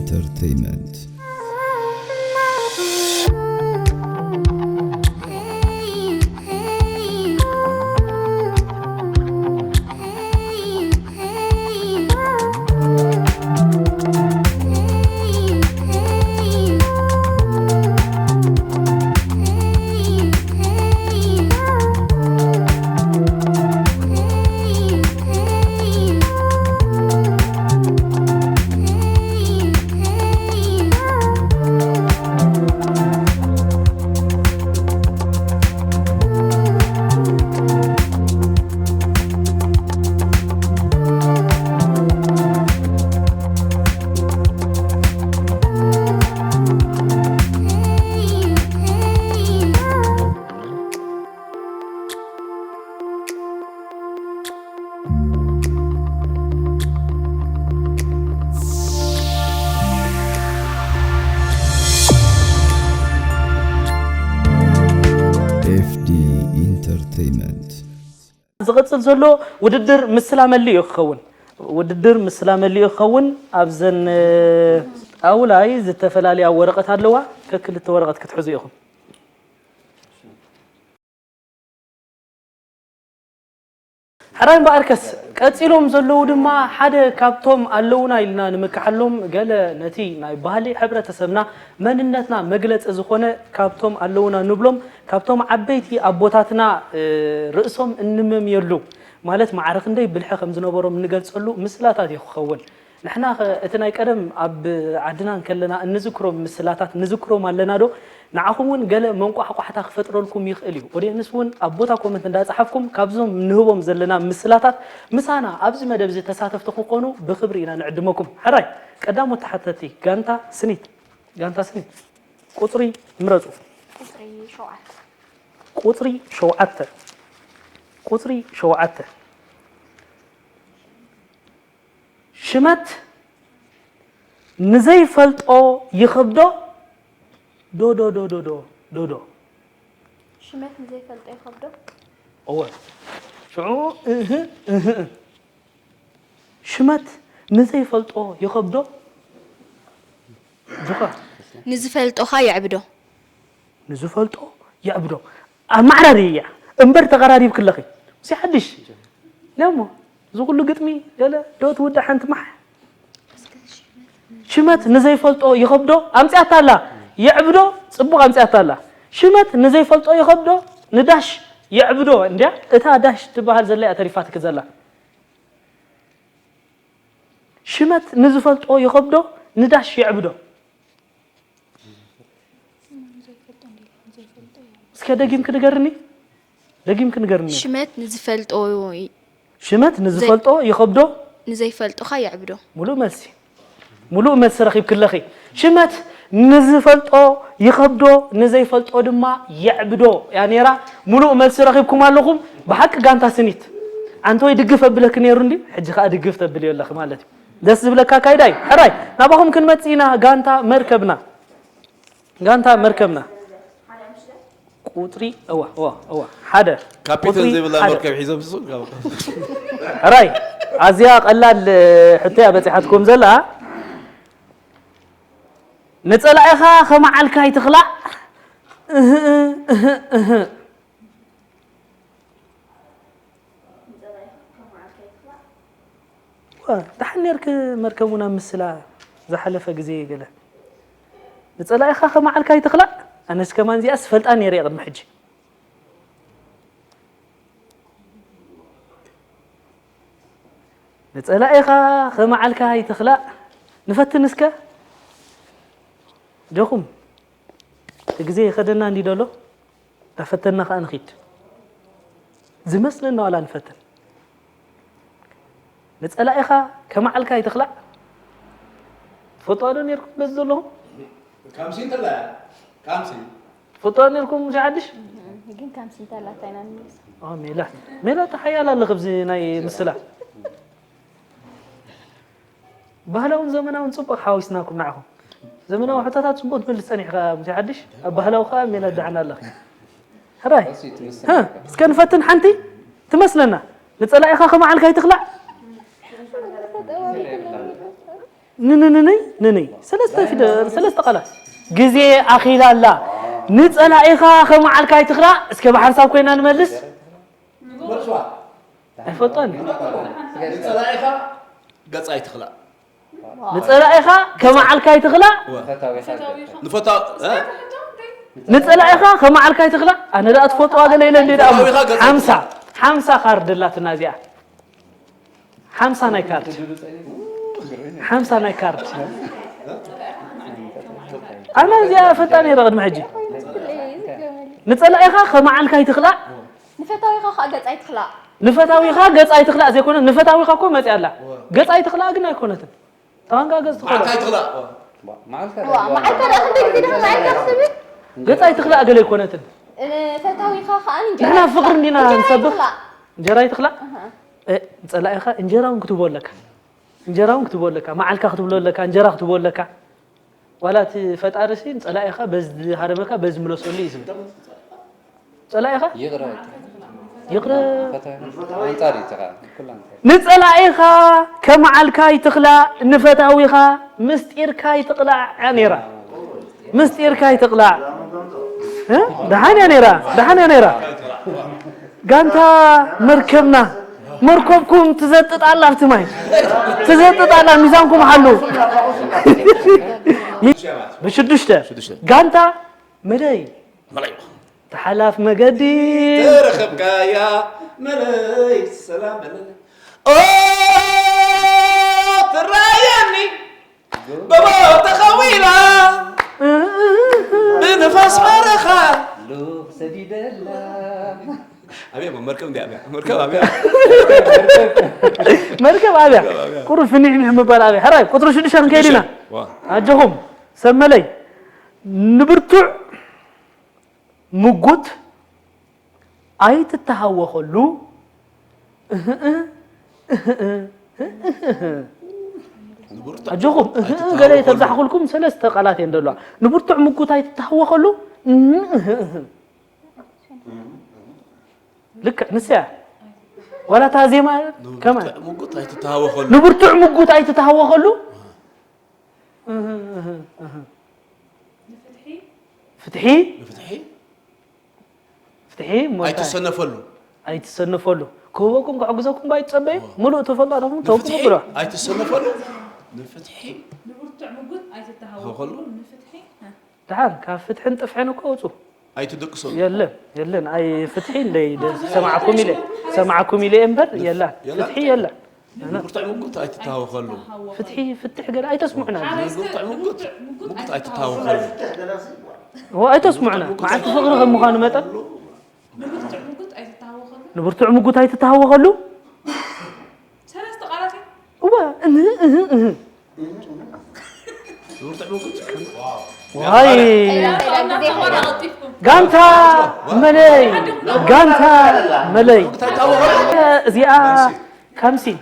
ኢንተርተይመንት። ኤፍዲ ኢንተርተይመንት። ዝቕጽል ዘሎ ውድድር ምስላ መሊኡ ክኸውን። ውድድር ምስላ መሊኡ ክኸውን። ኣብዘን ጣውላይ ዝተፈላለያ ወረቐት ኣለዋ። ከክልተ ወረቐት ክትሕዙ ኢኹም። ሕራይ እምበኣርከስ፣ ቀጺሎም ዘለዉ ድማ ሓደ ካብቶም ኣለዉና ኢልና ንምክሓሎም ገለ ነቲ ናይ ባህሊ ሕብረተሰብና መንነትና መግለጺ ዝኾነ ካብቶም ኣለዉና ንብሎም፣ ካብቶም ዓበይቲ ኣቦታትና፣ እ፣ ርእሶም እንመምየሉ፣ ማለት ማዕረ ክንደይ ብልሒ ከም ዝነበሮም እንገልጸሉ ምስላታት እዩ ክኸውን። ንሕና ኸ እቲ ናይ ቀደም ኣብ ዓድና እንከለና እንዝክሮም ምስላታት ንዝክሮም ኣለና ዶ? ንዓኹም እውን ገለ መንቋሕቋሕታ ክፈጥረልኩም ይኽእል እዩ። ኦድየንስ እውን ኣብ ቦታ ኮመንት እንዳጸሓፍኩም ካብዞም ንህቦም ዘለና ምስላታት ምሳና ኣብዚ መደብ እዚ ተሳተፍቲ ክኾኑ ብኽብሪ ኢና ንዕድመኩም። ሕራይ፣ ቀዳሞት ተሓተቲ ጋንታ ስኒት። ጋንታ ስኒት። ቁጽሪ ምረጹ። ቁጽሪ ሸውዓተ። ቁጽሪ ሸውዓተ። ቁጽሪ ሸውዓተ። ሽመት ንዘይፈልጦ ይኸብዶ። ዶ፣ ዶ፣ ዶ፣ ዶ፣ ዶ፣ ዶ፣ ዶ። ሽመት ንዘይፈልጦ ይኸብዶ። እወ። ሽዑ እህ፣ እህ፣ እህ። ሽመት ንዘይፈልጦ ይኸብዶ። ጆኻ። ንዝፈልጦኻ የዕብዶ። ንዝፈልጦ የዕብዶ። ኣመዓራሪ እያ እምበር ተቐራሪብክለኺ። እዚ ሓድሽ። ነሞ፣ እዚ ኩሉ ግጥሚ ገለ ዶ ትውዳእ ሓንቲ ማሕ። ሽመት ንዘይፈልጦ ይኸብዶ። ኣምጺኣታ ኣላ። የዕብዶ። ጽቡቕ ኣምጺኣታ ኣላ። ሽመት ንዘይፈልጦ ይኸብዶ። ንዳሽ የዕብዶ። እንድያ እታ ዳሽ ትበሃል ዘላ እያ ተሪፋትኪ ዘላ። ሽመት ንዝፈልጦ ይኸብዶ፣ ንዳሽ የዕብዶ። እስከ ደጊምኪ ንገርኒ፣ ደጊምኪ ንገርኒ። ሽመት ንዝፈልጦ ይ- ሽመት ንዝፈልጦ ይኸብዶ። ንዘይፈልጦኻ የዕብዶ። ሙሉእ መልሲ፣ ሙሉእ መልሲ ረኺብኪ ኣለኺ። ሽመት ንዝፈልጦ ይኸብዶ፣ ንዘይፈልጦ ድማ የዕብዶ እያ ነይራ። ሙሉእ መልሲ ረኺብኩም ኣለኹም። ብሓቂ ጋንታ ስኒት። ኣንተ ወይ ድግፍ ኣብለኪ ነይሩ እንዲ፣ ሕጂ ኸኣ ድግፍ ተብልዮ ኣለኺ ማለት እዩ። ደስ ዝብለካ ኣካይዳ እዩ። ሕራይ፣ ናባኹም ክንመጽእ ኢና። ጋንታ መርከብና። ጋንታ መርከብና። ቁጽሪ፣ እዋ፣ እዋ፣ እዋ። ሓደ። ካፒተን ቁጽሪ ዘይብላ ሓደ። መርከብ ሒዞም ስሱን ካብ ሕራይ፣ ኣዝያ ቀላል፣ እ፣ ሕቶ እያ በጺሓትኩም ዘላ። ንጸላኢኻ ከመዓልካ ኣይትኽላእ። እህ፣ እህ፣ እህ። ዋ፣ ደሓን ኔርክ መርከቡና ምስላ ዝሓለፈ ግዜ ገለ። ንጸላኢኻ ከመዓልካ ኣይትኽላእ። ኣነስ ከማን እዚኣስ ፈልጣ ኔረ እየ ቅድሚ ሕጂ። ንጸላኢኻ ከመዓልካ ኣይትኽላእ። ንፈትን እስከ። ጆኹም፣ እቲ ግዜ ይኸደና እንዲ ደሎ። እናፈተንና ከኣ ንኺድ። ዝመስለና ዋላ ንፈትን። ንጸላኢኻ ከመዓልካ ኣይትኽላእ። ትፈልጥዋ ዶ ኔርኩም በዚ ዘለኹም? ካምሲ እንተላ እያ። ካምሲ። ትፈልጥዋ ኔርኩም ሙሴ ሓድሽ? ግን ካምሲ እንተላ እንታይ ኢና ንምልስ? ኦ፣ ሜላት። ሜላት ሓያል ኣለኺ ኣብዚ ናይ ምስላ። ባህላውን ዘመናውን ጽቡቕ ሓዊስናኩም ንዓኹም። ዘመናዊ ሕቶታት ጽቡቕ ትመልስ ጸኒሕካ ሙሴ ሓድሽ፣ ኣብ ባህላዊ ከኣ ሜላ ደሓን ኣለኺ። ሕራይ። እስከ ንፈትን ሓንቲ ትመስለና። ንጸላኢኻ ከመዓልካ ኣይትኽላእ። ንንንንይ ንንይ ሰለስተ ፊደል ሰለስተ ቃላት ግዜ ኣኺላ ኣላ። ንጸላኢኻ ከመዓልካ ኣይትኽላእ። እስከ ብሓንሳብ ኮይና ንመልስ። ኣይፈልጦን። ንጸላኢኻ ገጽ ኣይትኽላእ። ንጸላኢኻ ከመዓልካ ኣይትኽላእ። ንፈታ ንጸላኢኻ ከመዓልካ ኣይትኽላእ። ኣነ ደኣ ትፈልጥዋ ገለ ኢለ እንዲ ደኣ ሓምሳ ሓምሳ ካርድ ኣላትና እዚኣ። ሓምሳ ናይ ካርድ ሓምሳ ናይ ካርድ ኣነ እዚኣ ፈጣ ነይረ ቅድሚ ሕጂ። ንጸላኢኻ ከመዓልካ ኣይትኽላእ። ንፈታዊኻ ከዓ ገጽ ኣይትኽላእ። ንፈታዊኻ ገጽ ኣይትኽላእ ዘይኮነ ንፈታዊኻ እኮ መጽያ ኣላ። ገጽ ኣይትኽላእ ግን ኣይኮነትን። ተዋንጋ ገጽ ትኾነ ማዕልካ ይትኽላእ። ዋ፣ መዓልካ ደኣ ክንደይ ግዜ ዲኻ መዓልካ ክትብል? ገጽ ኣይትኽላእ ገለ ኣይኮነትን። ንፈታዊኻ ከዓ እንጀራ ንሕና ኣይትኽላእ። ፍቕሪ እንዲና እንጀራ ንሰብኽ። ኣይትኽላእ። እንጀራ ኣይትኽላእ። እ፣ ጸላኢኻ እንጀራ እውን ክትቦ ኣለካ። እንጀራ እውን ክትቦ ኣለካ። መዓልካ ክትብሎ ኣለካ። እንጀራ ክትቦ ኣለካ። ዋላ እቲ ፈጣሪ ሲ ንጸላኢኻ በዚ ዝሃረመካ በዚ ምለሰሉ እዩ ዝብል። ጸላኢኻ ይቕረ ይቕረ ፈታዊ ኣንጻር እዩ ተኻ ኩላ ኣንጻር ንጸላኢኻ ከመዓልካ ኣይትኽላእ፣ ንፈታዊኻ ምስጢርካ ኣይትቕላዕ እያ ነይራ። ምስጢርካ ኣይትቕላዕ። እ? ደሓን እያ ነይራ፣ ደሓን እያ ነይራ። ጋንታ መርከብና፣ መርከብኩም ትዘጥጥ ኣላ ኣብቲ ማይ። ትዘጥጥ ኣላ፣ ሚዛንኩም ሓሉ። ብሽዱሽተ። ጋንታ መደይ። መለይ ተሓላፍ መገዲ። ተረኸብካያ መለይ ሰላም በለለይ። ኦ ትራየኒ በቦ ተኸዊላ ብንፋስ በረኻ ሉኽ ሰዲደላ ኣብያ መርከብ እንዲ ኣብያ መርከብ ኣብያ መርከብ ኣብያ። ቁሩብ ፍኒሕኒሕ ምባል ኣብያ። ሕራይ ቁፅሪ ሽዱሽተ ክንከይድ ኢና። ዋ ኣጆኹም ሰብ መለይ ንብርቱዕ ምጉት ኣይትተሃወኸሉ። እህእ፣ እህእ፣ እህእ። ኣጆኹም እህእ ገለ ተብዛሕኹልኩም ሰለስተ ቃላት እየን ዘለዋ። ንብርቱዕ ምጉት ኣይትተሃወኸሉ። እህእ፣ እህእ፣ እህእ። ልክዕ ንስያ ዋላ እታ ዜማ ከማን ንብርቱዕ ምጉት ኣይትተሃወኸሉ። ንብርቱዕ ምጉት ኣይትተሃወኸሉ። እህ፣ እህ፣ እህ። ፍትሒ ንፍትሒ ፍትሒ እሞ እንታይ? ኣይትሰነፈሉ። ኣይትሰነፈሉ። ክህበኩም ክሕግዘኩም ባይ ትጸበዩ። ሙሉእ ተፈልጦ ኣለኹም ተውኩም ንፍትሒ ብሎ። ኣይትሰነፈሉ። ንፍትሒ ንብርቱዕ ምጉት ሃውኸሉ። ኣይትተሃወሉ ንፍትሒ ደሓር ካብ ፍትሕን ጥፍሕን እኮ ውጹ። ኣይትደቅሰሉ። የለን የለን። ኣይ ፍትሒ እንደይ ደ- ሰማዕኩም ኢለ ሰማዕኩም ኢለ እምበር የላ የላ? ፍትሒ የላ። ንብርቱዕ ምጉት ኣይትተሃወኸሉ። ፍትሒ ፍትሕ ገለ ኣይተስምዑና። ንብርቱዕ ምጉት ምጉት ኣይትተሃወኸሉ። ኦ ኣይተስምዑና። መዓልቲ ፍቕሪ ከም ምዃኑ መጠን ንብርቱዕ ምጉት ኣይትተሃወኸሉ ንብርቱዕ ምጉት ኣይትተሃወኸሉ። ሰለስተ ቃላት እዩ እወ እህ እህ እህ ንብርቱዕ ምጉት ዋይ ተማራ ቀልጢፍኩም ጋንታ መለይ ጋንታ መለይ ምጉት ኣይትተሃወኸሉ። እዚኣ ካምሲን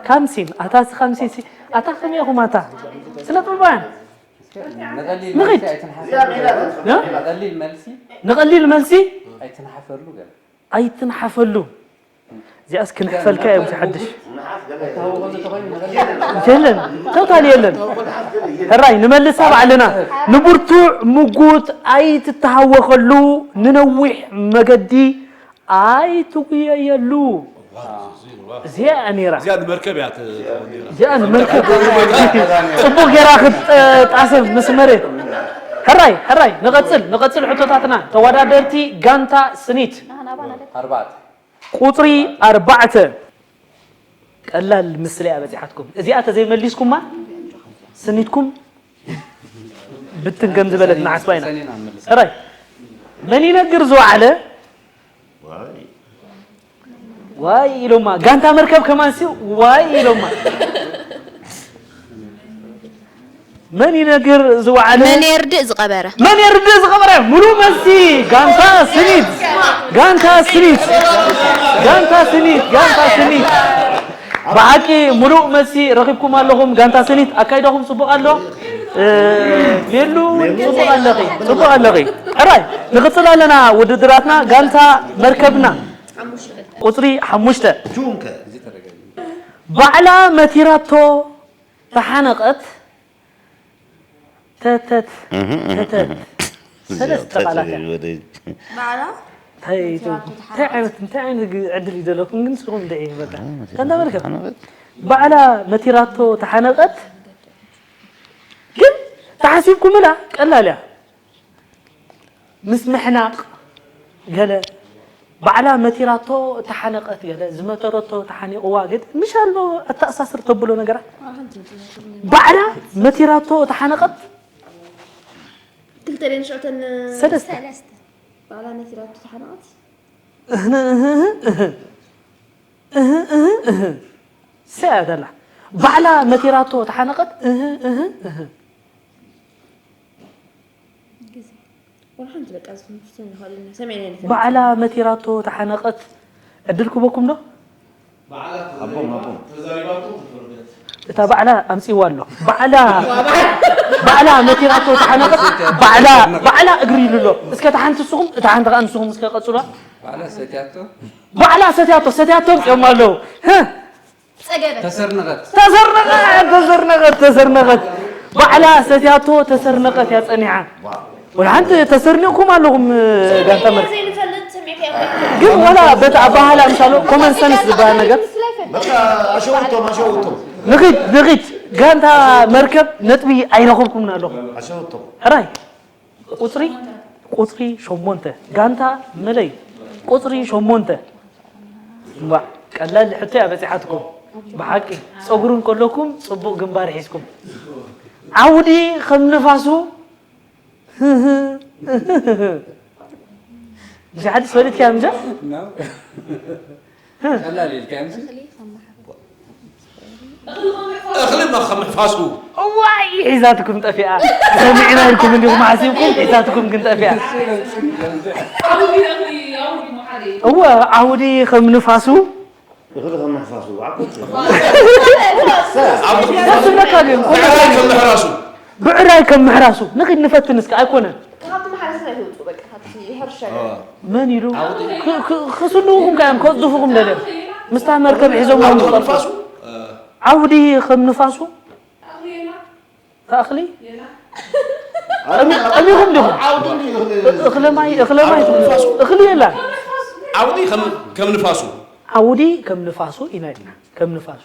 ካምሲን ኣታ ሲ ካምሲን ሲ ኣታ ከመይ ኢኹም ኣታ ስነ ጥበባውያን ንቐሊል ንኺድ። መልሲ ኣይትንሓፈሉ ገለ። እ? ንቐሊል መልሲ ንቐሊል መልሲ ኣይትንሓፈሉ ገለ። ኣይትንሓፈሉ። እዚኣስ ክንሕፈልካ እዮም ዝሓድሽ። ኣይትሃወኸሉ ተኾይኑ ንቐሊል የለን ቶታል የለን። ሕራይ ንመልሳ ባዕልና ንብርቱዕ ምጉት ኣይትተሃወኸሉ። ንነዊሕ መገዲ ኣይትጉየየሉ። እዚኣ ነይራ እዚኣ ንመርከብ እያ ትኸውን ነይራ። እዚኣ ንመርከብ ጽቡቕ ጌራ ክትጣሰብ ምስ መሬት። ሕራይ ሕራይ ንቐጽል ንቐጽል ሕቶታትና ተወዳደርቲ ጋንታ ስኒት ኣርባዕተ ቁፅሪ ኣርባዕተ ቀላል ምስለ እያ በፂሓትኩም። እዚኣ ተዘይመሊስኩማ ስኒትኩም ብትን ከም ዝበለት ንሓስባ ኢና። ሰኒና ንመልስ ሕራይ መን ይነግር ዝወዓለ ዋይ ኢሎማ። ጋንታ መርከብ ከማን ሲ ዋይ ኢሎማ። መን ይነግር ዝወዓለ መን የርድእ ዝቐበረ መን የርድእ ዝቐበረ ሙሉእ መልሲ ጋንታ ስኒት ጋንታ ስኒት ጋንታ ስኒት ጋንታ ስኒት ብሓቂ ሙሉእ መልሲ ረኺብኩም ኣለኹም። ጋንታ ስኒት ኣካይዳኹም ጽቡቕ ኣሎ። እ፣ ቤሉ እውን ጽቡቕ ኣለኺ ጽቡቕ ኣለኺ። ሕራይ ንቕጽል ኣለና ውድድራትና። ጋንታ መርከብና ቁጽሪ ሓሙሽተ ባዕላ መቲራቶ ተሓነቐት። ተተት ተተት ሰለስተ ቃላት እያ። ባዕላ እንታይ እንታይ ዓይነት እንታይ ዓይነት ዕድል እዩ ዘለኩም ግን ንስኹም እንታይ እዩ በቃ ከንዳ መልከ ባዕላ መቲራቶ ተሓነቐት ግን ተሓሲብኩምላ ቀላል እያ። ምስ ምሕናቕ ገለ ባዕላ መቲራቶ ተሓነቐት ገለ ዝመተረቶ ተሓኒቕዋ ግን ምሽ ኣሎ ኣተኣሳስር ተብሎ ነገራት ባዕላ መቲራቶ ተሓነቐት ክልተ ደን ሽዑተን ሰለስተ ባዕላ ነቲራቱ ተሓነቐት ሰያ ተላ ባዕላ መቲራቶ ተሓነቐት ወላ ሓንቲ በቃ ዝፍንፍስን ይኽእልና ሰሚዕና ባዕላ መቲራቶ ተሓነቐት ዕድል ክበኩም ዶ ኣቦም ኣቦም እታ ባዕላ ኣምፅዋ ኣሎ ባዕላ ባዕላ መቲራቶ ተሓነቐት ባዕላ ባዕላ እግሪ ኢሉ ኣሎ እስከ እታ ሓንቲ ንስኹም እታ ሓንቲ ከዓ ንስኹም እስከ ቀፅሏ ባዕላ ሰትያቶ ባዕላ ሰትያቶ ሰትያቶ ኣምፅኦም ኣለዉ ፀገበ ተሰርነቐት ተሰርነቐት ተሰርነቐት ተሰርነቐት ባዕላ ሰትያቶ ተሰርነቐት እያ ፀኒሓ ወላ ሓንቲ ተሰርኒቕኩም ኣለኹም ጋንታ መር ዘይንፈልጥ ስምዒት እያ ግን ወላ በቲ ኣባህላ ምሳሎ ኮመን ሰንስ ዝበሃል ነገር በቃ ኣሸውቶም ኣሸውቶም ንኺድ ንኺድ ጋንታ መርከብ ነጥቢ ኣይረኸብኩምን ኣለኹም ኣሸውቶም ሕራይ ቁፅሪ ቁፅሪ ሸሞንተ ጋንታ መለይ ቁፅሪ ሸሞንተ እምባእ ቀላል ሕቶ እያ በፂሓትኩም ብሓቂ ፀጉሪ እንከለኩም ፅቡቕ ግንባር ሒዝኩም ዓውዲ ከም ንፋሱ ብሻሓዲ ስበልት እያ ምጃ ቀላል ኢልካ ምሲ እኽሊ ከም ምሕፋሱ እዋይ ሒዛትኩም ጠፊኣ ሰሚዕና ኢልኩም እንዲኹም ሓሲብኩም ሒዛትኩም ግን ጠፊኣ እወ ዓውዲ ከም ንፋሱ እኽሊ ከም ምሕፋሱ ዓኮት ደስ ዝብለካ ግን ብዕራይ ከም ምሕራሱ ብዕራይ ከም ምሕራሱ ንኺድ ንፈትን እስከ ኣይኮነን ካብቲ ማሕረስ ናይ ህውፁ በቃ ካብቲ ሕርሻ መን ኢሉ ክስንውኹም ከ እዮም ከፅድፉኹም ደልዮም ምስታ መርከብ ሒዞም ዓውዲ ከም ንፋሱ ዓውዲ ከም ንፋሱ ተኣኽሊ ጠሚኹም ዲኹም ዓውዲ እንዲ እኽሊ እኽለማይ እኽለማይ እኽሊ የላን ዓውዲ ከም ንፋሱ ዓውዲ ከም ንፋሱ ኢና ኢልና ከም ንፋሱ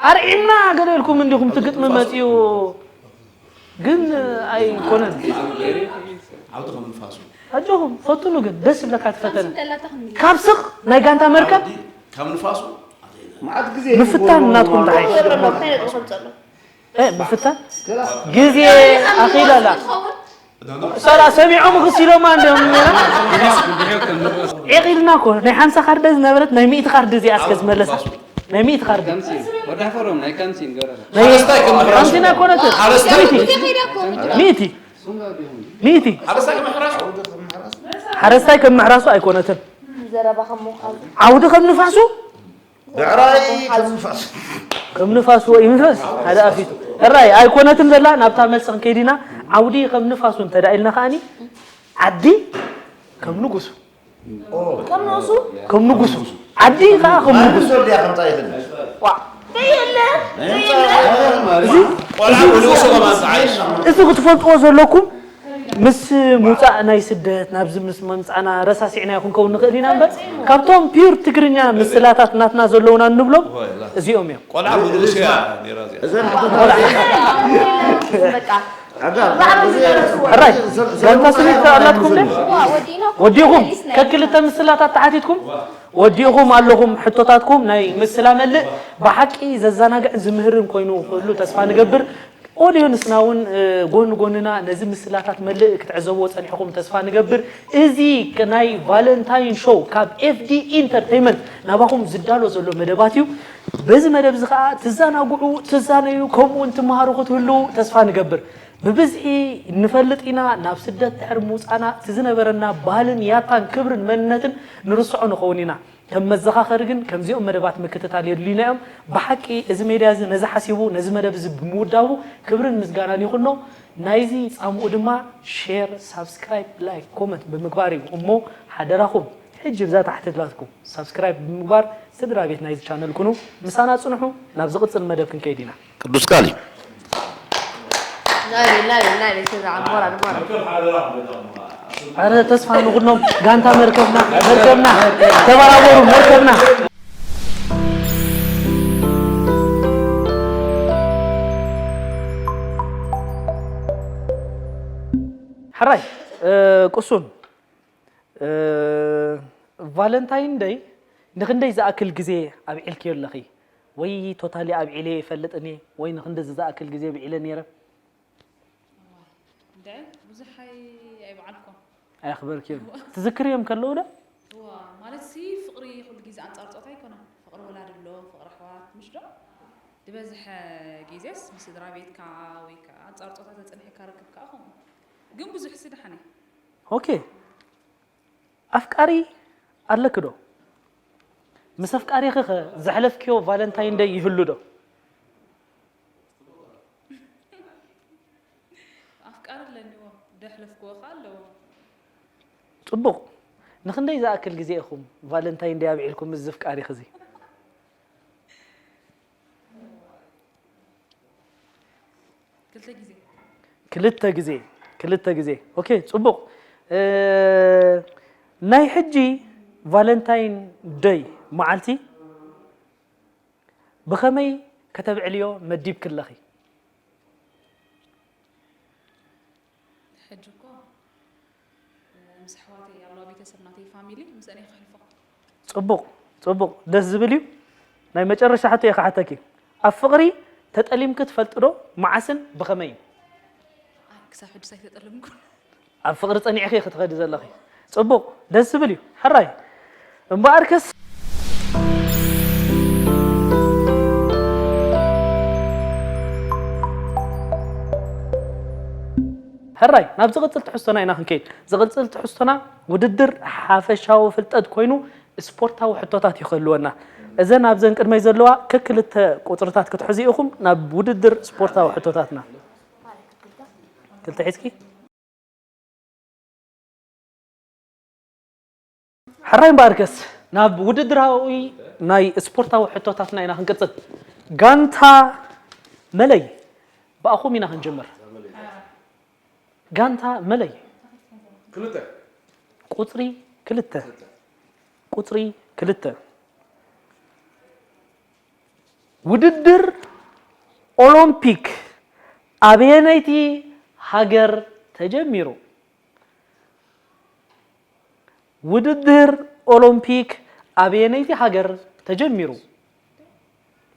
ኣርዒምና ገለ ኢልኩም እንዲኹም ትግጥሚ መፅኡ ግን ኣይኮነን ዓውዲ ከም ንፋሱ ኣጆኹም ፈትኑ ግን ደስ ይብለካ ትፈተነ ካብ ስቕ ናይ ጋንታ መርከብ ከም ንፋሱ ምፍታን ናትኩም ተሓይሽ ምፍታን ግዜ ኣኺላላ ሰላ ሰሚዖም ክስ ኢሎማ እንዲም ዒቕ ኢልና እኮ ናይ ሓምሳ ካርደ ዝነበረት ናይ ሚእቲ ካርዲ እዚኣ እስከ ዝመለሳ ናይ ሚእቲ ካርዲ ካምሲን ወዳፈሮም ናይ ካምሲን ገረለ ካምሲን ኣይኮነትን ሚእቲ ሚእቲ ሓረስታይ ከም ምሕራሱ ኣይኮነትን ዘረባ ከም ምዃኑ ዓውዲ ከም ንፋሱ ብዕራይ ከም ንፋሱ ከም ንፋሱ ወይ ንፋስ ሓደ ኣፊቱ እራይ ኣይኮነትን ዘላ ናብታ መልሲ ክንከይድ ኢና ዓውዲ ከም ንፋሱ እንተ ኢልና ከኣኒ ዓዲ ከም ንጉሱ ከም ንሱ ከም ንጉሱ ዓዲ ከዓ ከም ንጉሱ ዘዲያ ከምፃ ይኽእል የለ ቆልዓ ብንእሱ ከማን ተዓይሽ እዚ ክትፈልጥዎ ዘለኩም ምስ ምውፃእ ናይ ስደት ናብዚ ምስ መምፃእና ረሳሲዕና ይኹን ከውን ንኽእል ኢና እምበር ካብቶም ፒር ትግርኛ ምስላታት ናትና ዘለውና እንብሎም እዚኦም እዮም ቆልዓ ብንእሱ እያ ነይራ እዚኣ በቃ ሕራይ ጋንታ ስኒት ኣላትኩም ደ ወዲኹም ከክልተ ምስላታት ተሓቲትኩም ወዲኹም ኣለኹም ሕቶታትኩም ናይ ምስላ መልእ ብሓቂ ዘዘናግዕን ዝምህርን ኮይኑ ክህሉ ተስፋ ንገብር ኦድዮንስና እውን ጎን ጎንና ነዚ ምስላታት መልእ ክትዕዘብዎ ፀኒሕኹም ተስፋ ንገብር እዚ ናይ ቫለንታይን ሾው ካብ ኤፍዲ ኢንተርቴይመንት ናባኹም ዝዳሎ ዘሎ መደባት እዩ በዚ መደብ እዚ ከዓ ትዘናግዑ ትዛነዩ ከምኡ እውን ትመሃሩ ክትህልው ተስፋ ንገብር ብብዝሒ ንፈልጥ ኢና ናብ ስደት ድሕሪ ምውፃና እቲ ዝነበረና ባህልን ያታን ክብርን መንነትን ንርስዖ ንኸውን ኢና ከም መዘኻኸሪ ግን ከምዚኦም መደባት ምክትታል የድልዩና እዮም ብሓቂ እዚ ሜድያ እዚ ነዚ ሓሲቡ ነዚ መደብ እዚ ብምውዳቡ ክብርን ምስጋናን ይኹኖ ናይዚ ፃምኡ ድማ ሼር ሳብስክራይብ ላይክ ኮመንት ብምግባር እዩ እሞ ሓደራኹም ሕጂ ብዛ ታሕቲ ትላትኩም ሳብስክራይብ ብምግባር ስድራ ቤት ናይዚ ቻነል ኩኑ። ምሳና ጽንሑ፣ ናብ ዝቕጽል መደብ ክንከይድ ኢና። ቅዱስ ቃል እዩ። ናበይ ናበይ ናበይ ስድራ ሞራል ሞራል ኣረ ተስፋ ንኹኖም ጋንታ መርከብና መርከብና ተበራበሩ መርከብና ሕራይ ቁሱን ቫለንታይን ደይ ንክንደይ ዝኣክል ግዜ ኣብዒልክዮ ኣለኺ? ወይ ቶታሊ ኣብዒለ ይፈልጥኒ ወይ ንክንደዚ ዝኣክል ግዜ ኣብዒለ ነይረ? እንድዒ ብዙሕ ኣይ ኣይበዓልኩን ኣየኽበርክዮም ትዝክርዮም ከለዉ ዶ? እዋ ማለት ሲ ፍቕሪ ኩሉ ግዜ ኣንጻር ጾታ ኣይኮነን ፍቕሪ ወላድ ኣሎ ፍቕሪ ኣሕዋት ምሽ ዶ ዝበዝሐ ግዜስ ምስ ስድራ ቤትካ ወይ ከዓ ኣንጻር ጾታ ተጸኒሕካ ርክብ ከዓ ከምኡ ግን ብዙሕ ሲ ደሓን እየ ኦኬ ኣፍቃሪ ኣለኪ ዶ? ምስ ኣፍቃሪኺ ኸ ዘሕለፍክዮ ቫለንታይን ደይ ይህሉ ዶ? ኣፍቃሪ ኣለኒ እዎ ደሕለፍክዎ ኸ ኣለዎ ጽቡቕ ንኽንደይ ዝኣክል ግዜ ኢኹም ቫለንታይን ደይ ኣብዒልኩም ምስ ዝፍቃሪኺ እዚ? ክልተ ግዜ ክልተ ግዜ ክልተ ግዜ ኦኬ ጽቡቕ እ፣ ናይ ሕጂ ቫለንታይን ደይ መዓልቲ ብኸመይ ከተብዕልዮ መዲብኪ ኣለኺ? ሕጂ እኮ ምስ ኣሕዋተይ ኣለዋ ቤተሰብ ናተይ ፋሚሊ ምስአን እየ ከሕልፎ ጽቡቕ ጽቡቕ ደስ ዝብል እዩ ናይ መጨረሻ ሕቶ እየ ክሓተኪ ኣብ ፍቕሪ ተጠሊምኪ ትፈልጢ ዶ መዓስን ብኸመይን ኣይ ክሳብ ሕጂ ኣይተጠለምኩን ኣብ ፍቕሪ ጸኒዕኺ ክትኸዲ ዘለኺ ጽቡቕ ደስ ዝብል እዩ ሕራይ እምበኣርከስ ሕራይ ናብ ዝቕጽል ትሕዝቶና ኢና ክንከይድ ዝቕጽል ትሕዝቶና ውድድር ሓፈሻዊ ፍልጠት ኮይኑ ስፖርታዊ ሕቶታት እዩ ክህልወና እዘን ኣብዘን ቅድመይ ዘለዋ ከክልተ ቁፅርታት ክትሕዙ ኢኹም ናብ ውድድር ስፖርታዊ ሕቶታትና ክልተ ሒዝኪ ሕራይ እምበኣርከስ ናብ ውድድራዊ ናይ ስፖርታዊ ሕቶታትና ኢና ክንቅፅል ጋንታ መለይ ብኣኹም ኢና ክንጀምር ጋንታ መለይ ክልተ ቁፅሪ ክልተ ቁፅሪ ክልተ ውድድር ኦሎምፒክ ኣበየነይቲ ሃገር ተጀሚሩ? ውድድር ኦሎምፒክ ኣበየነይቲ ሃገር ተጀሚሩ?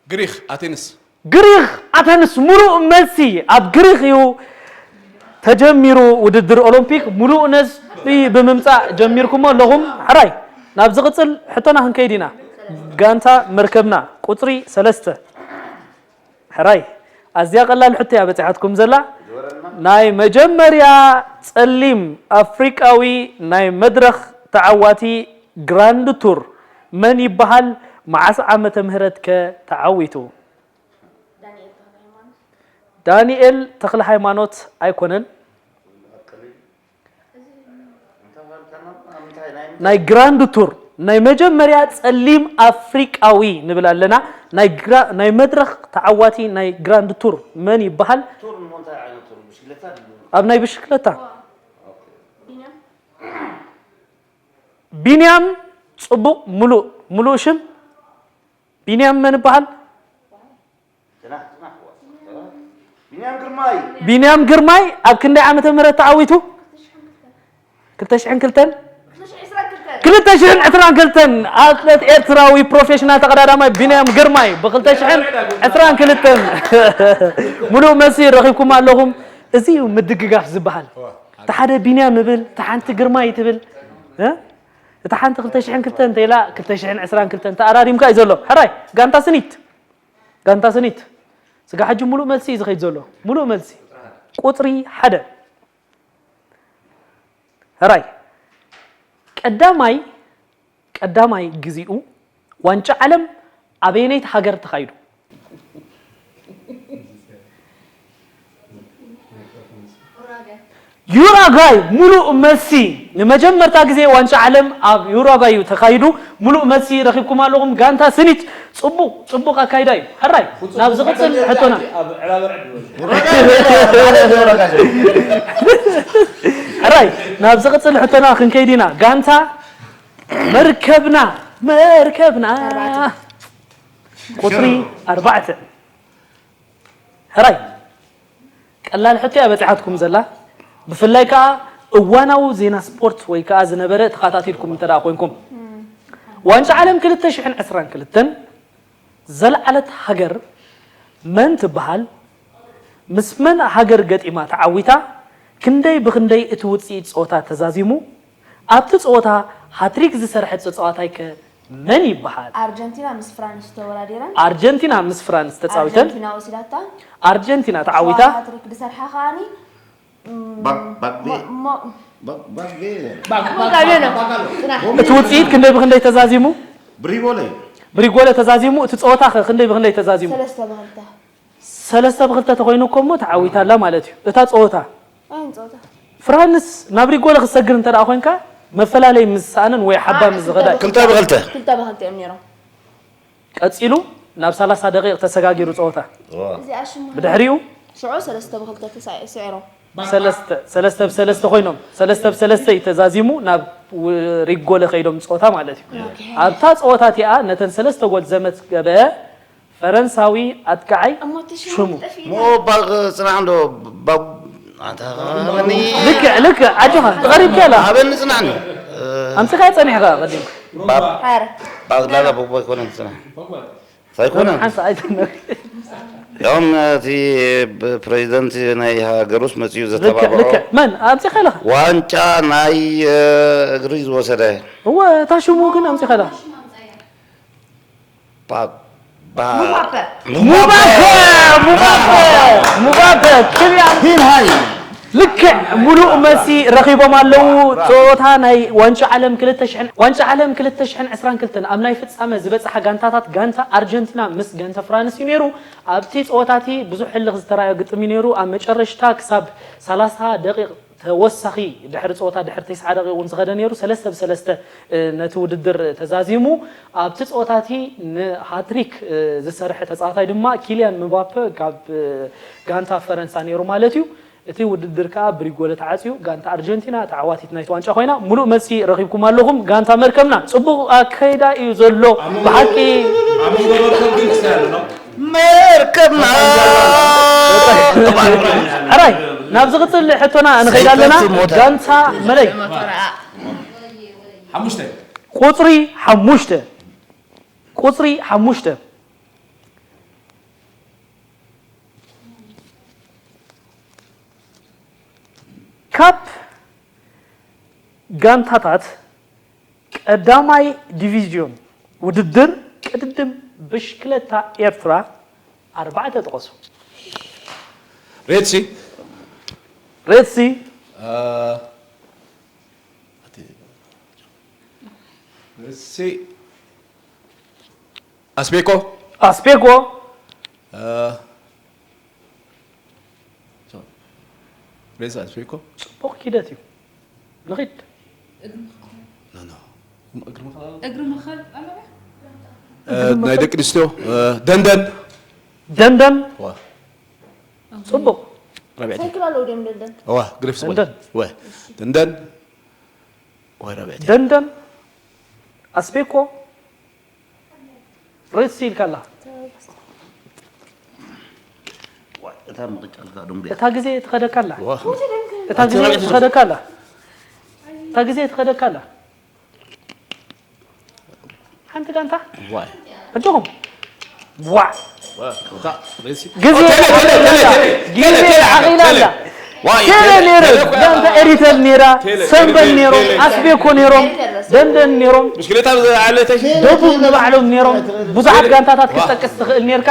ግሪኽ ኣቴንስ ግሪኽ ኣተንስ ሙሉእ መልሲ ኣብ ግሪኽ እዩ ተጀሚሩ ውድድር ኦሎምፒክ ሙሉእ ነጥቢ ብምምፃእ ጀሚርኩሞ ኣለኹም ሕራይ ናብ ዝቕፅል ሕቶና ክንከይድ ኢና ጋንታ መርከብና ቁፅሪ ሰለስተ ሕራይ ኣዝያ ቀላል ሕቶ እያ በፂሓትኩም ዘላ ናይ መጀመርያ ፀሊም ኣፍሪቃዊ ናይ መድረኽ ተዓዋቲ ግራንድ ቱር መን ይበሃል? መዓስ ዓመተ ምህረት ከ ተዓዊቱ? ዳንኤል ተኽለ ሃይማኖት ኣይኮነን። ናይ ግራንድ ቱር ናይ መጀመርያ ጸሊም ኣፍሪቃዊ ንብል ኣለና። ናይ መድረኽ ተዓዋቲ ናይ ግራንድ ቱር መን ይበሃል? ኣብ ናይ ብሽክለታ ቢንያም ጽቡቕ ሙሉእ ሙሉእ ሽም ቢንያም መን ይበሃል? ቢንያም ግርማይ ኣብ ክንደይ ዓመተ ምህረት ተዓዊቱ? ክልተ ሽሕን ክልተን ክልተ ሽሕን ዕስራን ክልተን ኣትሌት ኤርትራዊ ፕሮፌሽናል ተቐዳዳማይ ቢንያም ግርማይ ብክልተሽሕን ዕስራን ክልተን ሙሉእ መልሲ ረኺብኩም ኣለኹም። እዚ እዩ ምድግጋፍ ዝበሃል። እቲ ሓደ ቢንያም ይብል፣ እታ ሓንቲ ግርማይ ትብል፣ እ? እታ ሓንቲ ክልተ ሽሕን ክልተን እንተኢላ ክልተ ሽሕን ዕስራን ክልተን ተኣራሪምካ እዩ ዘሎ። ሕራይ ጋንታ ስኒት ጋንታ ስኒት ስጋ ሕጂ ሙሉእ መልሲ እዩ ዝኸይድ ዘሎ። ሙሉእ መልሲ ቁፅሪ ሓደ ሕራይ ቀዳማይ ቀዳማይ ግዚኡ ዋንጫ ዓለም ኣበየነይቲ ሃገር ተኻይዱ? ዩራጋይ ሙሉእ መልሲ። ንመጀመርታ ግዜ ዋንጫ ዓለም ኣብ ዩራጋይ እዩ ተኻይዱ። ሙሉእ መልሲ ረኺብኩም ኣለኹም። ጋንታ ስኒት ጽቡቕ፣ ጽቡቕ ኣካይዳ እዩ። ሕራይ፣ ናብ ዝቕጽል ሕቶና። ሕራይ፣ ናብ ዝቕጽል ሕቶና ክንከይድ ኢና። ጋንታ መርከብና፣ መርከብና። ቁጽሪ ኣርባዕተ። ሕራይ፣ ቀላል ሕቶ እያ በጺሓትኩም ዘላ። ብፍላይ ከኣ እዋናዊ ዜና ስፖርት ወይ ከኣ ዝነበረ ተኸታቲልኩም እንተ ደኣ ኮይንኩም። ዋንጫ ዓለም ክልተ ሽሕን ዕስራን ክልተን ዘልዓለት ሃገር መን ትበሃል? ምስ መን ሃገር ገጢማ ተዓዊታ? ክንደይ ብኽንደይ እቲ ውጽኢት ጸወታ ተዛዚሙ? ኣብቲ ጸወታ ሃትሪክ ዝሰርሐት ተጻዋታይ ከ መን ይበሃል? ኣርጀንቲና ምስ ፍራንስ ተወዳዲረን። ኣርጀንቲና ምስ ፍራንስ ተጻዊተን። ኣርጀንቲና ወሲዳታ። ኣርጀንቲና ተዓዊታ። ሃትሪክ ዝሰርሓ ከኣኒ፣ እም፣ ባክ-፣ ባክቤ። ሞ-፣ ሞ-፣ ባክ-፣ ባክቤ። ባክ-፣ ባክ-፣ ባክ-፣ ባክ-፣ ባክ-፣ ጽናሕ። እቲ ውጽኢት ክንደይ ብክንደይ ተዛዚሙ? ብሪጎለ። ብሪጎለ ተዛዚሙ። እቲ ጸወታ ከ ክንደይ ብክንደይ ተዛዚሙ? ሰለስተ ብክልተ። ሰለስተ ብክልተ ተኾይኑ እኮ እሞ ተዓዊታ ኣላ ማለት እዩ። እታ ጸወታ። ኣየን ጸወታ? ፍራንስ ናብ ሪጎለ ክሰግር እንተ ደኣ ኮይንካ፣ መፈላለይ ምስ ሰኣነን ወይ ሓባ ምስ ዝኸዳ። ክልተ ብክልተ። ክልተ ብክልተ እዮም ነይሮም። ቀጺሉ ናብ ሰላሳ ደቂቕ ተሰጋጊሩ ጸወታ። እዚኣ ሽማ። ብድሕሪኡ? ሽዑ ሰለስተ ብክልተ ተሳ-፣ ስዒሮም። ሰለስተ፣ ሰለስተ ብሰለስተ ኮይኖም፣ ሰለስተ ብሰለስተ እዩ ተዛዚሙ ናብ ው-፣ ሪጎለ ከይዶም ጸወታ ማለት እዩ። ኦኬ። ኣብታ ጸወታ እቲኣ ነተን ሰለስተ ጎል ዘመዝገበ ፈረንሳዊ ኣጥቃዓይ እሞ እቲ ሽሙ ሽሙ። ጠፊእና። ሞ ባግ ጽናሕ እንዶ ባብ-፣ ኣታ ሃበኒ። ልክዕ፣ ልክዕ፣ ኣጆኻ፣ ተቐሪብካ ኢኻ። ሃበኒ ጽናሕኒ። ኣምጺኻ ጸኒሕካ ቀዲም። ባብ-፣ ሓረ። ባግዳዳ ቦግባ ኣይኮነን ጽናሕ። ኣይኮነን። ሓንሳ ኣይትነር። ያውም እቲ ፕሬዚደንት ናይ ሃገር ውስጥ መጽዩ ልክዕ፣ ዘተባብዖ። ልክዕ። መን? ኣምጺኻ ኢኻ። ዋንጫ ናይ፣ እ፣ እግሪ ዝወሰደ። እወ፣ እታ ሽሙ ግን ኣምጺኻ ኢኻ። ባ-፣ ባ-፣ ሙባፔ። ሙባፔ! ሙባፔ! ሙባፔ! ኪልያን ሂን ሃይ። ልክዕ ሙሉእ መልሲ ረኺቦም ኣለዉ። ጸወታ ናይ ዋንጫ ዓለም ክልተ ሽሕን፣ ዋንጫ ዓለም ክልተ ሽሕን ዕስራን ክልተን ኣብ ናይ ፍጻመ ዝበጽሓ ጋንታታት ጋንታ ኣርጀንቲና ምስ ጋንታ ፍራንስ እዩ ነይሩ። ኣብቲ ጸወታ እቲ ብዙሕ ህልኽ ዝተራእዮ ግጥም እዩ ነይሩ። ኣብ መጨረሽታ ክሳብ ሰላሳ ደቂቕ ተወሳኺ ድሕሪ ጸወታ ድሕሪ ተስዓ ደቂቕ እውን ዝኸደ ነይሩ። ሰለስተ ብሰለስተ፣ እ፣ ነቲ ውድድር ተዛዚሙ። ኣብቲ ጸወታ እቲ ንሃትሪክ፣ እ፣ ዝሰርሐ ተጻዋታይ ድማ ኪልያን ምባፔ ካብ፣ እ፣ ጋንታ ፈረንሳ ነይሩ ማለት እዩ። እቲ ውድድር ከኣ ብሪጎለ ተዓጽዩ፣ ጋንታ ኣርጀንቲና ተዓዋቲት ናይቲ ዋንጫ ኮይና። ሙሉእ መልሲ ረኺብኩም ኣለኹም። ጋንታ መርከብና ጽቡቕ ኣካይዳ እዩ ዘሎ። ብሓቂ ኣብ መንጎ መርከብ ግን ክሳይ ኣሎ፣ ነው? መርከብና። ሕራይ፣ ናብ ዝቕጽል ሕቶና ንኸይድ ኣለና። ሰይፈ ሞተ። ጋንታ መለይ። ሓሙሽተ። ቁጽሪ ሓሙሽተ። ቁጽሪ ሓሙሽተ። ካብ ጋንታታት ቀዳማይ ዲቪዝዮን ውድድር ቅድድም ብሽክለታ ኤርትራ ኣርባዕተ ጥቐሱ። ሬድሲ። ሬድሲ። እ፣ ሬድሲ። ኣስቤኮ። ኣስቤኮ። እ፣ ሶ፣ ሬድሲ ኣስቤኮ። ጽቡቕ ኪደት እዩ። ንኺድ። ኖ፣ ኖ። እግሪ ምኽል ኣሎ። እግሪ ምኽል ኣሎ። እ፣ ናይ ደቂ ኣንስትዮ፣ እ፣ ደንደን። ደንደን። ዋ። ጽቡቕ። ራብዕቲ። ሳይክል ኣለዎ ድዮም ደንደን? ዋ፣ ግሪፍ ስፖርት። ደንደን። ወ፣ ደንደን። ዋ፣ ራብዕቲ። ደንደን። ኣስቤኮ። ሬድሲ ኢልካ ኣላ። ዋ፣ እታ ምቕጫልካ ዶንግያ። እታ ግዜ ትኸደካ ኣላ። ዋ። እታ ግዜ ትኸደካ ኣላ። እታ ግዜ ትኸደካ ኣላ። ሓንቲ ጋንታ? ዋይ። ኣጆኹም። ዋዕ። ዋ፣ እታ ሬድሲ። ግዜ ቴሌ፣ ቴሌ፣ ዓቒላ ቴሌ፣ ኣላ። ቴሌ፣ ቴሌ። ግዜ ዋይ፣ ዓቒላ ቴሌ፣ ኣላ። ቴሌ፣ ቴሌ፣ ቴሌ፣ ጋንታ ኤሪተር ነይራ፣ ቴሌ፣ ሰንበል ቴሌ፣ ነይሮም፣ ቴሌ። ኣስቤኮ ነይሮም፣ ደንደን ነይሮም፣ ብሽክሌታ ዝዓለተሽ። ደቡብ ንባዕሎም ነይሮም። ብዙሓት ቴሌ። ጋንታታት ዋ። ክትጠቅስ ትኽእል ነይርካ።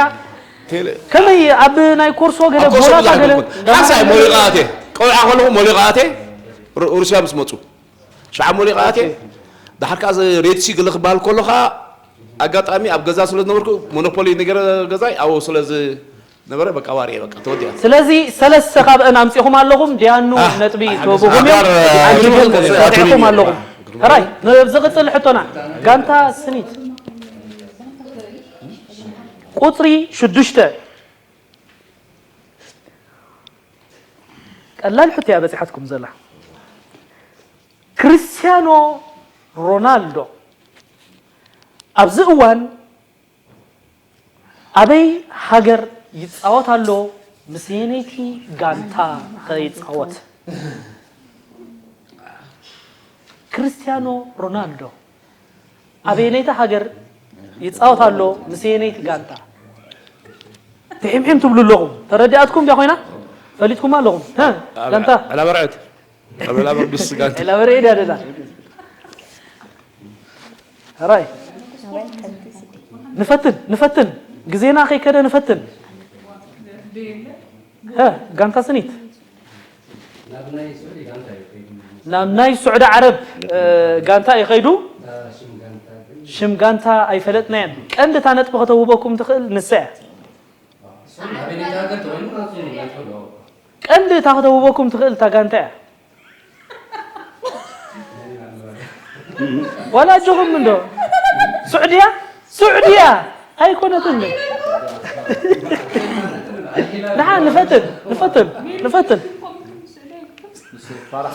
ቴሌ። ከመይ ኣብ ናይ ኮርሶ ገለ ኣብ ኮርሶ ቦላታ ብዙሕ ገለ ኣይኮንኩን። ሓንሳእ ሞሊቐ ኣትየ። ቆልዓ ከለኹ ሞሊቐ ኣትየ። ሩ-፣ ሩስያ ምስ መጹ። ሸዓ ሞሊቐ ኣትየ። ኦኬ። ደሓር ከኣ እዚ ሬድሲ ገለ ክበሃል ከሎ ከኣ ኣጋጣሚ ኣብ ገዛ ስለ ዝነበርኩ ሞኖፖሊ ነገር ገዛይ ኣብኡ ስለ ዝ-፣ ነበረ በቃ ዋርየ በቃ ተወዲያ። ስለዚ ሰለስተ ካብአን ኣምፂኹም ኣለኹም። ዲያኑ ነጥቢ ተወብኹም እዮም። ኣንቲኩም ተሳቲፎም ኣለኹም። ሕራይ፣ ናብ ዝቕፅል ሕቶና ጋንታ ስኒት ቁፅሪ ሽዱሽተ። ቀላል ሕቶ እያ በፂሓትኩም ዘላ። ክርስቲያኖ ሮናልዶ ኣብዚ እዋን ኣበይ ሃገር ይፃወት ኣሎ? ምስ የነይቲ ጋንታ ከ ይፃወት? ክርስቲያኖ ሮናልዶ ኣበየነይቲ ሃገር ይፃወት ኣሎ? ምስ የነይቲ ጋንታ? ትሒምሒም ትብሉ ኣለኹም። ተረዲኣትኩም ድያ ኮይና? ፈሊጥኩም ኣለኹም? ሀ? ጋንታ? ዕላበርዕድ። ዕላበርዕድ ምስ ጋንታ። ዕላበርዕድ ኣደዳ። ሕራይ ንፈትን ንፈትን፣ ግዜና ከይከደ ንፈትን። ሀ፣ ጋንታ ስኒት ናብ ናይ ስዑዲ ዓረብ ጋንታ እዩ ከይዱ። ሽም ጋንታ ኣይፈለጥናያን። ቀንዲ እታ ነጥቢ ከተውህበኩም ትኽእል ንሳ እያ። ቀንዲ እታ ከተውህበኩም ትኽእል እታ ጋንታ እያ። ዋላ ኣጆኹም እንዶ ስዑድያ ስዑድያ ኣይኮነትን። ንሓ ንፈትን ንፈትን ንፈትን።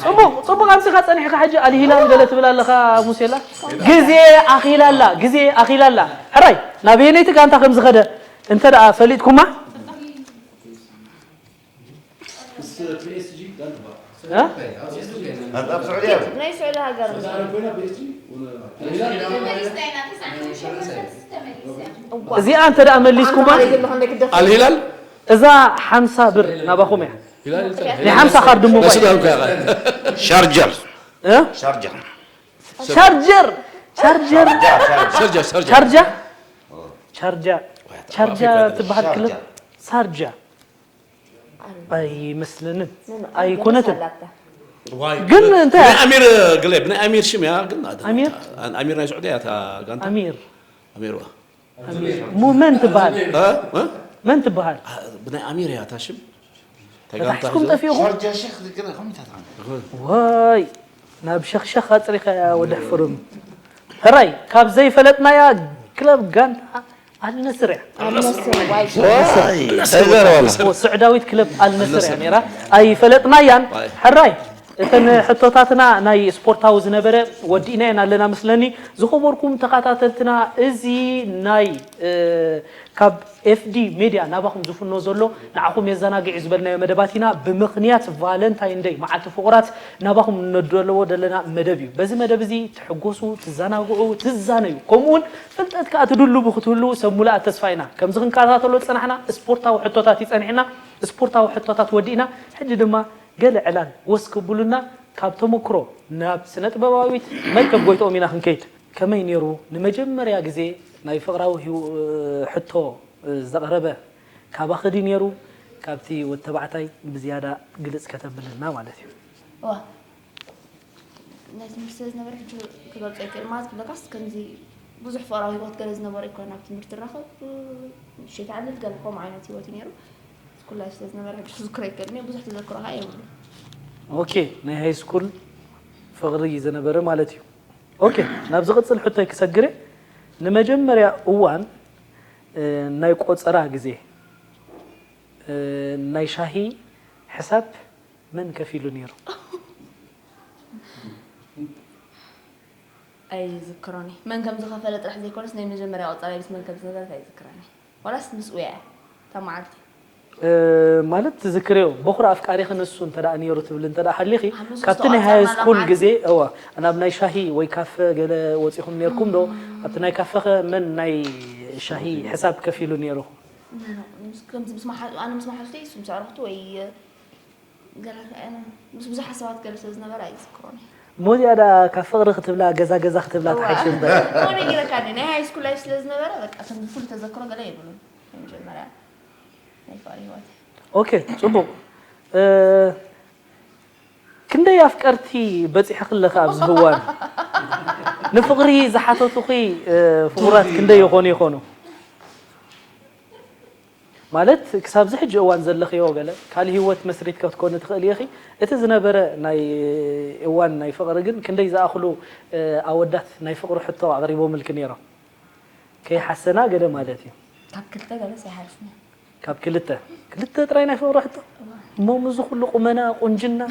ፅቡቕ ፅቡቕ ኣምፅኻ ፀኒሕካ ሕጂ ኣልሂላል ገለ ትብል ኣለኻ ሙሴላ። ግዜ ኣኺላላ ግዜ ኣኺላላ። ሕራይ ናበየነይቲ ጋንታ ከም ዝኸደ እንተ ደኣ ፈሊጥኩማ ናይ ስዑዲ ሃገር እዚኣ እንተ ደኣ መሊስኩማ ኣልሂላል እዛ ሓምሳ ብር ናባኹም እያ። ናይ ሓምሳ ካርድ ሞባይል ሻርጀር እ? ሻርጀር ቻርጀር ቻርጀር ሻርጀር ሻርጀር ቻርጃ ቻርጃ ቻርጃ ትበሃል ክልብ ሳርጃ ኣይመስለንን ኣይኮነትን። ግን እንታይ ናይ ኣሚር ግለ ብናይ ኣሚር ሽም እያ ግን ኣሚር? ኣሚር ናይ ስዑዲ እያ እታ ጋንታ ኣሚር ኣሚር ዋ ሙ መን ትበሃል? መን ትበሃል? ብናይ ኣሚር እያ እታ ሽም ተታሒዝኩም ጠፊእኹም? ወይ ናብ ሸኽሸኽ ኣፅሪኻያ ወዲ ሕፍርም። ሕራይ ካብ ዘይፈለጥናያ ክለብ ጋንታ ኣልነስር እያ። ስዑዳዊት ክለብ ኣልነስር እያ ነይራ። ኣይፈለጥናያን። ሕራይ እተን ሕቶታትና ናይ ስፖርታዊ ዝነበረ ወዲእናየን ኣለና ምስለኒ። ዝኸበርኩም ተኸታተልትና እዚ ናይ ካብ ኤፍዲ ሜድያ ናባኹም ዝፍኖ ዘሎ ንዓኹም የዘናግዕ እዩ ዝበልናዮ መደባት ኢና። ብምኽንያት ቫለንታይን ደይ መዓልቲ ፍቑራት ናባኹም ነደለዎ ዘለና መደብ እዩ። በዚ መደብ እዚ ትሕጎሱ፣ ትዘናግዑ፣ ትዛነዩ ከምኡውን ፍልጠት ከኣ ትድልቡ ክትህልዉ ሰብ ሙሉኣት ተስፋ ኢና። ከምዚ ክንከታተሎ ዝጸናሕና ስፖርታዊ ሕቶታት እዩ ጸኒሕና። ስፖርታዊ ሕቶታት ወዲእና ሕጂ ድማ ገለ ዕላል ወስ ክብሉና ካብ ተመክሮ ናብ ስነ ጥበባዊት መርከብ ጎይትኦም ኢና ክንከይድ። ከመይ ነይሩ ንመጀመርያ ግዜ ናይ ፍቕራዊ ህይወ- ሕቶ ዘቕረበ ካባኺ ድዩ ነይሩ? ካብቲ ወዲ ተባዕታይ ብዝያዳ ግልጽ ከተብልና ማለት እዩ። እዋ ናይ ትምህርቲ ስለ ዝነበረ ሕጂ ክገልጾ ኣይክእል ማለት ክብለካስ ከምዚ ብዙሕ ፍቕራዊ ህይወት ገለ ዝነበረ ኣይኮነ ኣብ ትምህርቲ ራኸብ ሽት ዓልል ገለ ከምኡ ዓይነት ህይወት እዩ ነይሩ። ስኩል ላይፍ ስለ ዝነበረ ሕጂ ክዝክሮ ኣይክእልን እየ ብዙሕ ተዘክሮ ከዓ የብሉ። ኦኬ ናይ ሃይ ስኩል ፍቕሪ ዝነበረ ማለት እዩ። ኦኬ ናብ ዝቕጽል ሕቶይ ክሰግር እየ። ንመጀመርያ እዋን ናይ ቆጸራ ግዜ ናይ ሻሂ ሕሳብ መን ከፊሉ ነይሩ? ኣይዝክሮን እየ መን ከም ዝኸፈለ ጥራሕ ዘይኮነስ ናይ መጀመርያ ቆጸራይ ምስ መን ከም ዝነበረት ኣይዝክረን እየ ዋላስ ምስኡ እየ እታ መዓልቲ ማለት ትዝክርዮ በኹሪ ኣፍቃሪኺ ንሱ እንተ ደኣ ነይሩ ትብሊ እንተ ደኣ ሃሊኺ ካብቲ ናይ ሃይ ስኩል ግዜ እዋ ናብ ናይ ሻሂ ወይ ካፈ ገለ ወጺኹም ነይርኩም ዶ ኣብቲ ናይ ካፈኸ መን ናይ ሻሂ ሕሳብ ከፊሉ ነይሩ ኣነ ምስ መሓዙተይ እሱ ምስ ኣዕርኽቱ ወይ ገለ ምስ ብዙሓት ሰባት ገለ ስለ ዝነበረ ኣይዝክሮን እየ ሞዚኣ ደኣ ካብ ፍቕሪ ክትብላ ገዛ ገዛ ክትብላ ተሓይሽ እምበር እኮ ነጊረካ እንደ ናይ ሃይ ስኩል ላይፍ ስለ ዝነበረ በቃ ከም ኩሉ ተዘክሮ ገለ የብሉን ናይ መጀመርያ ናይ ፍቕሪ ህይወት ኦኬ ጽቡቕ ክንደይ ኣፍቀርቲ በጺሐ ክለኻ ኣብዚ ህዋን ንፍቕሪ ዝሓተቱኺ ፍቑራት ክንደይ ይኾኑ ይኾኑ ማለት ክሳብ ዝሕጂ እዋን ዘለኽዮ ገለ ካልእ ህይወት መስሪት ክትኮኒ ትኽእል ኢኺ። እቲ ዝነበረ ናይ እዋን ናይ ፍቕሪ ግን ክንደይ ዝኣኽሉ ኣወዳት ናይ ፍቕሪ ሕቶ ኣቕሪቦምልኪ ነይሮም? ከይሓሰና ገለ ማለት እዩ። ካብ ክልተ ገለስ ኣይሓልፍን። ካብ ክልተ ክልተ ጥራይ ናይ ፍቕሪ ሕቶ እሞ ምዚ ኩሉ ቁመና ቁንጅና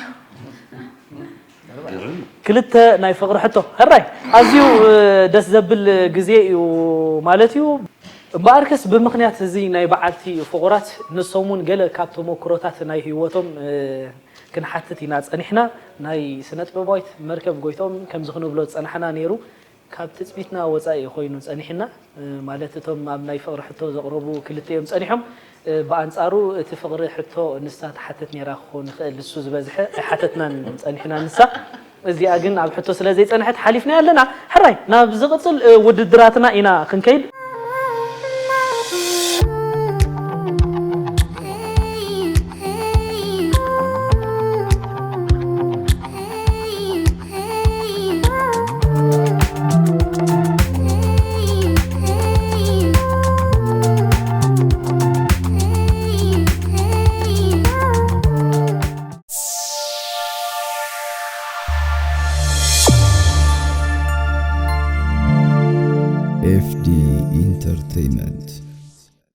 ክልተ ናይ ፍቕሪ ሕቶ ሕራይ ኣዝዩ ደስ ዘብል ግዜ እዩ ማለት እዩ። እምበኣርከስ ብምኽንያት እዚ ናይ በዓልቲ ፍቑራት ንሶም እውን ገለ ካብ ተመክሮታት ናይ ህይወቶም ክንሓትት ኢና ጸኒሕና። ናይ ስነ ጥበባዊት መርከብ ጎይቶም ከምዚ ክንብሎ ዝጸናሕና ነይሩ። ካብ ትጽቢትና ወጻኢ ኮይኑ ጸኒሕና ማለት እቶም ኣብ ናይ ፍቕሪ ሕቶ ዘቕረቡ ክልተ እዮም ጸኒሖም። ብኣንጻሩ እቲ ፍቕሪ ሕቶ ንሳ ትሓትት ነይራ ክኸውን ይኽእል፣ ንሱ ዝበዝሐ ኣይሓተትናን ጸኒሕና ንሳ። እዚኣ ግን ኣብ ሕቶ ስለ ዘይጸንሐት ሓሊፍናያ ኣለና። ሕራይ ናብ ዝቕጽል ውድድራትና ኢና ክንከይድ። ኤፍዲ ኢንተርተይመንት